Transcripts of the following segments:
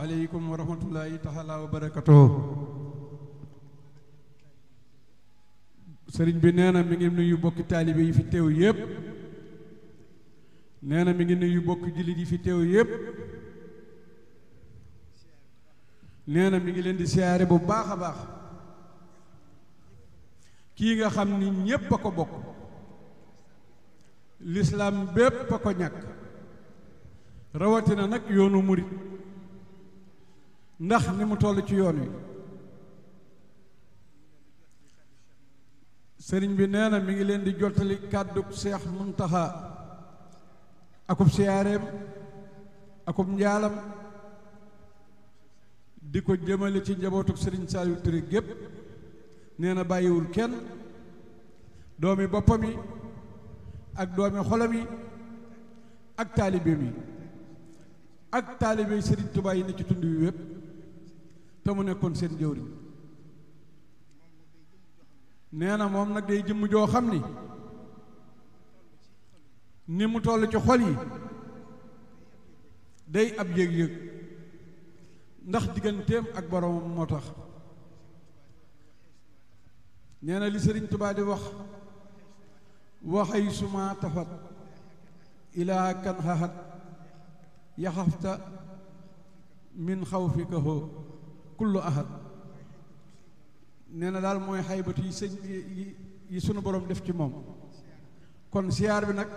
aleykum wa rahmatullahi taala wa barakatuhu. sëriñ bi nee na mi ngi nuyu bokki taalibe yi fi teew yépp. nee na mi ngi nuyu bokki jullit yi fi teew yépp. nee na mi ngi leen di siyaare bu baax a baax. kii nga xam ni ñépp a ko bokk. lislaam bépp a ko ñàkk. rawatina nag yoonu murit ndax ni mu toll ci yoon wi. sëriñ bi nee na mi ngi leen di jottali kàddu Seex Muntaxa akub siyaareem akub njaalam di ko jëmale ci njabootuk sëriñ Saliou Touré gépp. nee na bàyyiwul kenn, doomi boppam yi ak doomi xolam yi ak taalibeem yi ak taalibe yi sëriñ Tuubaa yi ne ci tund wi wépp te mu nekkoon seen jëwriñ. nee na moom nag day jëmm joo xam ni mu toll ci xol yi day ab yëg-yëg ndax digganteem ak boroomam moo tax. nee na li sëriñ Tuubaa di wax waxay suma tafat ilaa kan xaxat yaxafta min xawfika hoo kullu ahad. nee na daal mooy xaybatu yi sëñ yi sunu borom def ci moom. kon siyaar bi nag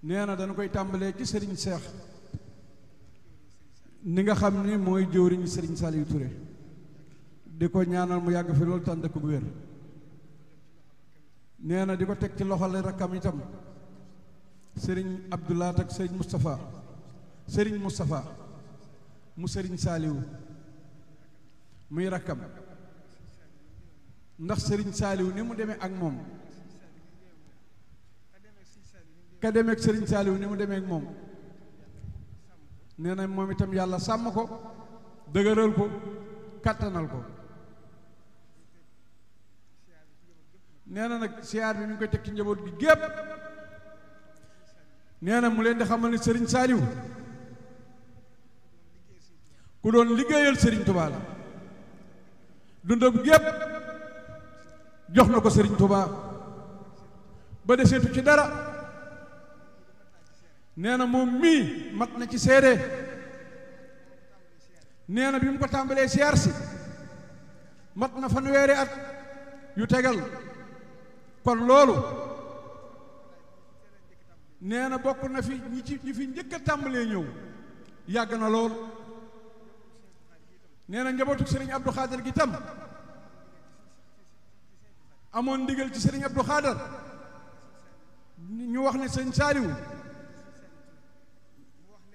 nee na dañu koy tàmbalee ci sëriñ Seex ni nga xam ni mooy jëwriñu sëriñ Saliou Touré di ko ñaanal mu yàgg fi loolu tànd ak wér. nee na di ko teg ci loxol rakkam itam sëriñ Abdoulaat ak sëriñ Moustapha sëriñ Moustapha mu sëriñ Saliou muy rakkam ndax sëriñ Saliou ni mu demee ak moom ka demee ak sëriñ Saliou ni mu demee ak moom. nee na moom itam yàlla sàmm ko dëgëral ko kàttanal ko. nee na nag siyaar bi mi ngi koy teg ci njaboot gi gépp. nee na mu leen di xamal ni sëriñ Saliou ku doon liggéeyal sëriñ Touba la. dundam gépp jox na ko sëriñ Touba ba deseetu ci dara. nee na moom mii mat na ci seede. nee na bi mu ko tàmbalee siyaar si mat na fanweeri at yu tegal. kon loolu nee na bokk na fi ñi fi njëkk a tàmbalee ñëw yàgg na lool. nee na njabootu sëriñ Abdou Khader gi tam amoon ndigal ci sëriñ Abdou Khader ñu wax ne sëriñ Saliou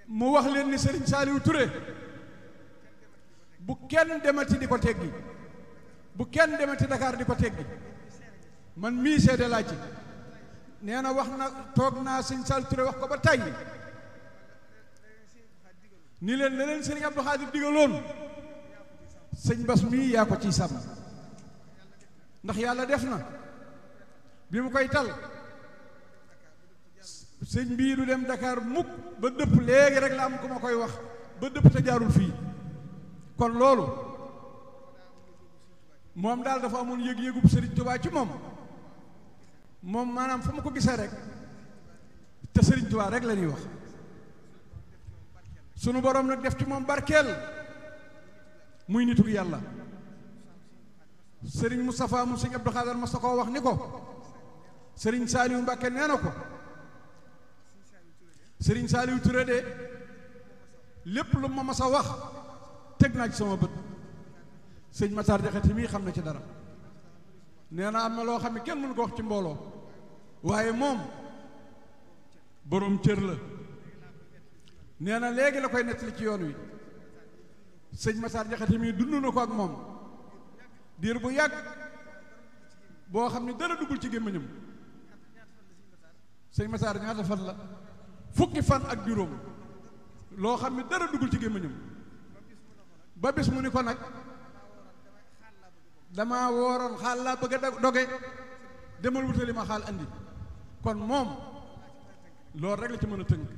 mu wax leen ni sëriñ Saliou Touré bu kenn demati di ko teggi, bu kenn demati Dakar di ko teggi. man mii seede laa ci. nee na wax na toog naa sëriñ Saliou Touré wax ko ba tàyyi ni leen la leen sëriñ Abdou Khadir digaloon sëñ Bas mii yaa ko ciy sàmm. ndax yàlla def na bi mu koy tal sëñ bii du dem Dakar mukk ba dëpp léegi rek la am ku ma koy wax ba dëpp te jaarul fii. kon loolu moom daal dafa amoon yëg-yëgub sëriñ Touba ci moom maanaam fu ma ko gisee rek te sëriñ Touba rek la ñuy wax. sunu borom nag def ci moom barkeel muy nitu yàlla. sëriñ Moustapha mu sëriñ Abdou Khader ma sa koo wax ni ko sëriñ Saliou Mbacke nee na ko sëriñ Saliou Touré de lépp lu ma mas a wax teg naa ci sama bët. sëñ Matar Jaxate mii xam na ci dara. nee na am na loo xam ne kenn mënu ko wax ci mbooloo waaye moom boroom cër la. nee na léegi la koy nettali ci yoon wi. sëñ Matar Jaxate mii dund na ko ak moom diir bu yàgg boo xam ne dara duggul ci gémmiñam. sëñ Matar ñaata fan la? fukki fan ak juróom loo xam ne dara duggul ci gémmiñam. ba bis mu ni ko nag dama wooroon xaal laa bëgg a doge demal wutali ma xaal andi. kon moom loolu rek la ci mën a tënk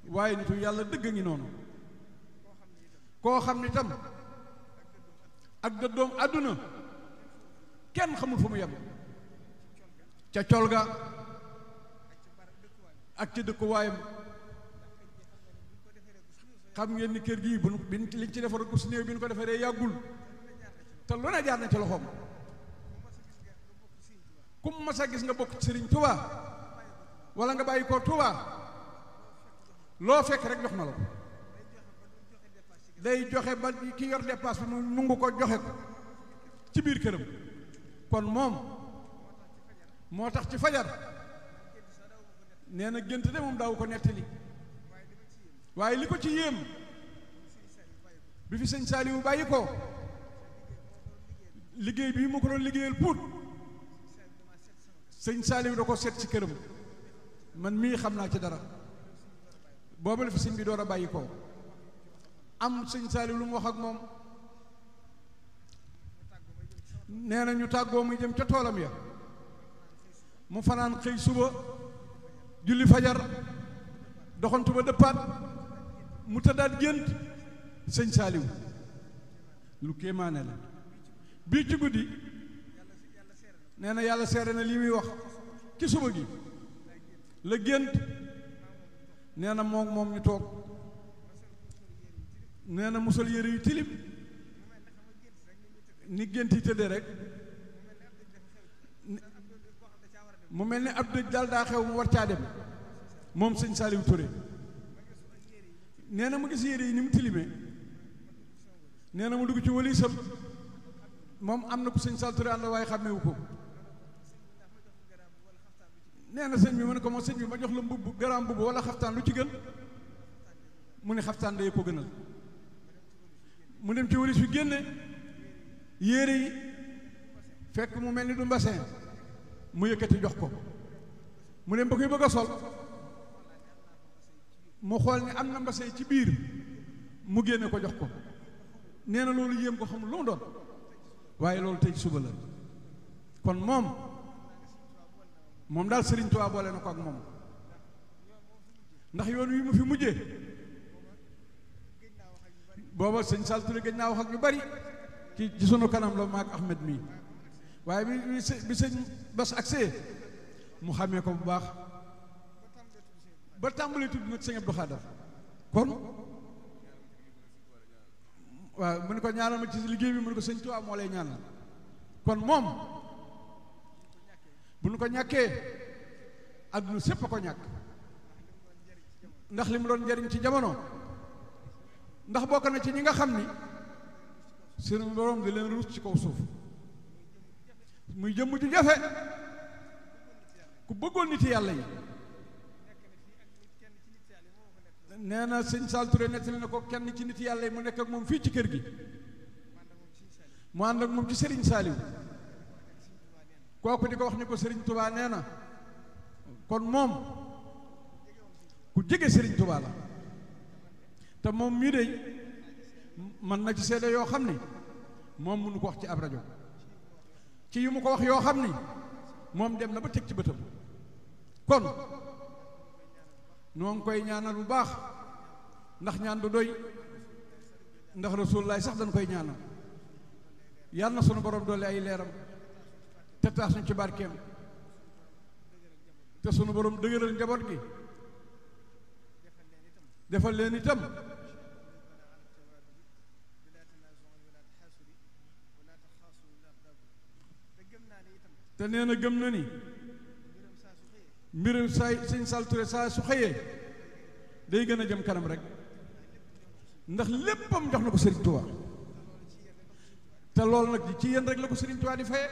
waaye nitu yàlla dëgg ngi noonu. koo xam ni tam ak dëddoom àdduna kenn xamul fu mu yem ca col ga ak ca dëkkuwaayam. xam ngeen ni kër gii bu liñ ci defaroon ko si néew bi ñu ko defaree yàggul te lu ne jaar na ci loxoom. ku mu mas a gis nga bokk ci Sëriñ Tuubaa wala nga bàyyi koo Tuubaa loo fekk rek jox na la ko. day joxe ba ki yor dépasse bi mu nungu ko joxe ko ci biir këram. kon moom moo tax ci fajar nee na gént de moom daaw ko nettali, waaye li ko ci yéem bi fi sëñ Saaliwu bàyyi ko liggéey bii mu ko doon liggéeyal Pout sëñ Saaliwu da ko seet ci këram. man mii xam naa ci dara. boobu la fi sëñ bi door a bàyyi ko am sëñ Saaliwu lu mu wax ak moom. nee na ñu tàggoo muy jëm ca toolam ya mu fanaan xëy suba julli fajar doxantu ba dëppaat mu tëddaat gént sëñ Saaliwu lu kéemaane la. bii ci guddi nee na yàlla seere na lii muy wax ci suba gi la gént. nee na moom ñu toog nee na musal yére yu tilim ni gént yi tëddee rek mu mel ni ab dëj daal daa xew mu war caa dem moom sëñ Saaliwu Touré. nee na mu gis yére yi ni mu tilimee nee na mu dugg ci walisam moom am na ku sëñ Saaliwu Touré ànd waaye xàmmewu ko. nee na sëñ bi mu ne ko moom sëñ bi ma jox la mbubb garaam mbubb wala xaftaan lu ci gën mu ne xaftaan day ko gënal. mu dem ci walis fi génne yére yi fekk mu mel ni du mbasin mu yëkkati jox ko. mu dem ba koy bëgg a sol mu xool ni am na mbasin ci biir mu génne ko jox ko. nee na loolu yéem ko xamul lu mu doon waaye loolu tey suba la. kon moom daal Sëriñ Tuubaa boole na ko ak moom ndax yoon wi mu fi mujjee booba sëñ Sall Touré gëj naa wax ak ñu bari ci sunu kanam la maak Ahmed mii waaye bi sëñ Bass agsee mu xàmmee ko bu baax ba tàmbalee tudd nag sëñ Abdou Khadar. kon waaw mu ne ko ñaanal ma ci liggéey bi mu ne ko sëñ Tuubaa moo lay ñaanal. kon moom bu nu ko ñàkkee adduna sépp a ko ñàkk ndax li mu doon njariñ ci jamono. ndax bokk na ci ñi nga xam ni seen borom di leen ruus ci kaw suuf muy jëmm ju jafe ku bëggoon nit yàlla yi. nee na sëñ Sall Touré nettali na ko kenn ci nit yàlla yi mu nekk ak moom fii ci kër gi mu ànd ak moom ci Serigne Saliou kooku di ko wax ni ko Serigne Touba nee na kon moom ku jege Serigne Touba la. te moom mii de mën na ci seede yoo xam ni moom mënu ko wax ci ab rajo ci yu mu ko wax yoo xam ni moom dem na ba teg ci bëtam. kon noo ngi koy ñaanal bu baax ndax ñaan du doy ndax Rasulullaay sax dañ koy ñaanal yàlla na sunu borom doole ay leeram te taas ñu ci barkeem te sunu borom dëgëral njaboot gi defal leen itam te nee na gëm na ni mbirum saay sëñ Sall Touré saa su xëyee day gën a jëm kanam rek ndax léppam jox na ko Serigne Touba te loolu nag ci yéen rek la ko Serigne Touba di faye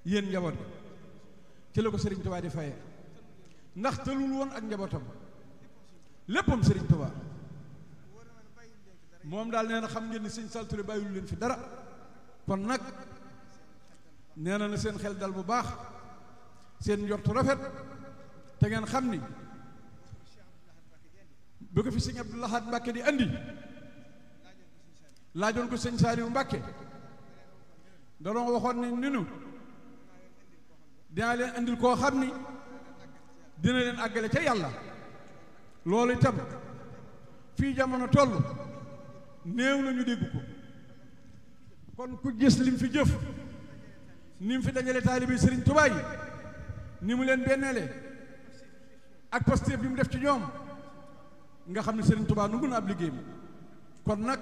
yéen njaboot bi ci la ko Serigne Touba di faye ndax tëlul woon ak njabootam léppam Serigne Touba moom daal nee na xam ngeen ni sëñ Sall Touré bàyyilu leen fi dara. kon nag nee na seen xel dal bu baax seen njortu rafet te ngeen xam ni bu ko fi sëñ Abdou Lahad Mbàkke di andi laajoon ko sëñ Saaliwu Mbàkke da doon waxoon ni ninu dinaa leen andil koo xam ni dina leen àggale ca yàlla. loolu itam fii jamono toll néew na ñu dégg ko. kon ku gis lim fi jëf ni mu fi dajale taalibe Sëriñ Tuubaa yi ni mu leen benneele ak Pastef bi mu def ci ñoom nga xam ne Sëriñ Tuubaa nu ngun ab liggéeyam. kon nag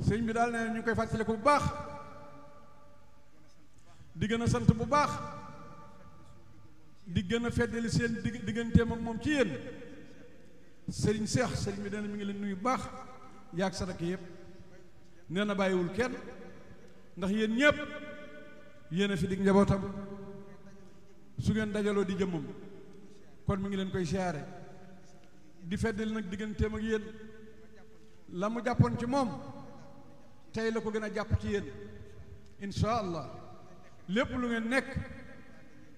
sëñ bi daal ne ñu koy fàttaliku bu baax di gën a sant bu baax di gën a feddali seen digganteem ak moom ci yéen. sëriñ Seex sëriñ bi nee na mi ngi leen nuyu baax yaag sa rakk yëpp nee na bàyyiwul kenn ndax yéen ñëpp yéen a fi dig njabootam su ngeen dajaloo di jëmmam kon mi ngi leen koy siyaare di feddali nag digganteem ak yéen la mu jàppoon ci moom tey la ko gën a jàpp ci yéen insha allah lépp lu ngeen nekk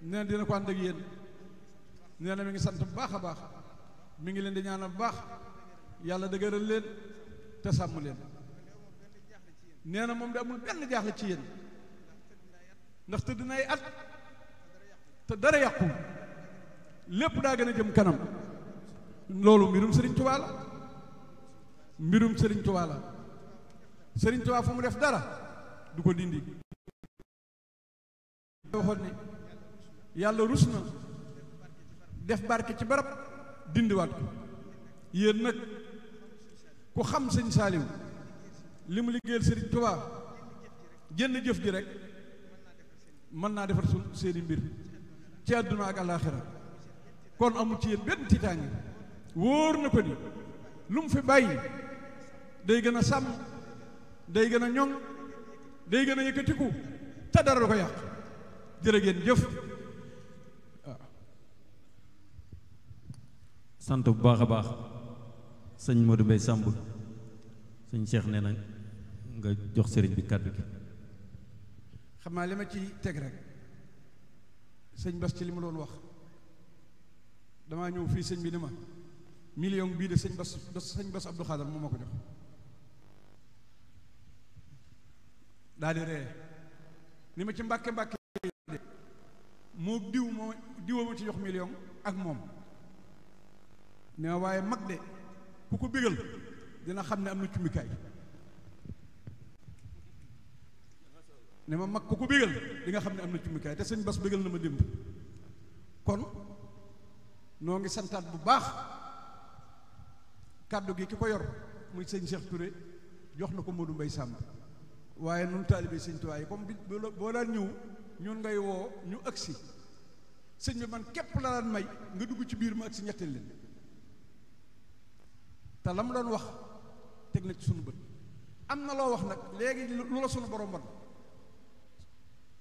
nee na dina ko ànd ak yéen nee na mi ngi sant bu baax a baax mi ngi leen di ñaanal bu baax yàlla dëgëral leen te sàmm leen. nee na moom de amul benn jaaxle ci yéen ndax tëdd na ay at te dara yàqu lépp daa gën a jëm kanam. loolu mbirum Sëriñ Tuubaa la mbirum Sëriñ Tuubaa la Sëriñ Tuubaa fu mu def dara du ko dindi. waxoon ni yàlla rus na def barke ci barab dindiwaat ko. yéen nag ku xam sëñ Saaliw li mu liggéeyal Sëriñ Tuubaa jënn jëf ji rek mën naa defar su seeni mbir ci àdduna ak àllaaxira. kon amul ci yéen benn tiitaange wóor na ko ni lu mu fi bàyyi day gën a sàmm day gën a ñoŋ day gën a yëkkatiku te dara du ko yàq. jërë ngeen jëf. waaw. sant bu baax a baax sëñ Modou Mbaye Samb sëñ Cheikh nee na nga jox sëriñ bi kàddu gi. xam naa li ma ci teg rek sëñ Bass ci li ma doon wax damaa ñëw fii sëñ bi ni ma million bii de sëñ Bass Abdou Khadre moo ma ko jox daal di ree ni ma ci mbàkke de moo diwa ma ci jox million ak moom ne ma waaye mag de ku ko bégal dina xam ne am na cummikaay ne ma mag ku ko bégal di nga xam ne am na cummikaay te sëñ Bass bégal na ma démb. kon noo ngi santaat bu baax kàddu gi ki ko yor muy sëñ Cheikh Touré jox na ko Modou Mbaye Samb waaye nun taalibe sëñ Tuubaa yi comme bi boo daan ñëw ñun ngay woo ñu agsi sëñ bi man képp la daan may nga dugg ci biir ma agsi ñetteel leen te la mu doon wax teg na ci sunu bët. am na loo wax nag léegi lu la sunu borom bon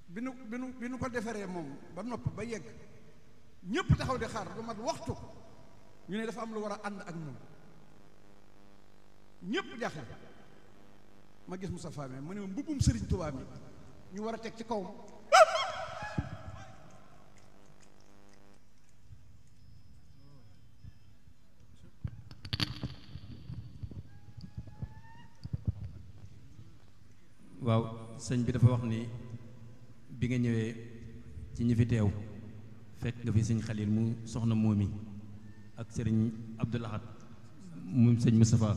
bi nu ko defaree moom ba noppi ba yegg ñépp taxaw di xaar lu mat waxtu ñu ne dafa am lu war a ànd ak moom ñépp jaaxle ma gis Moussa Fame mu ne ma mbubbum Sëriñ Tuubaa mi ñu war a teg ci kawam waaw sëñ bi dafa wax ni bi nga ñëwee ci ñi fi teew fekk nga fi sëñ Xalil mu soxna moomi ak sëriñ Abdou Lahad mu sëñ Moustapha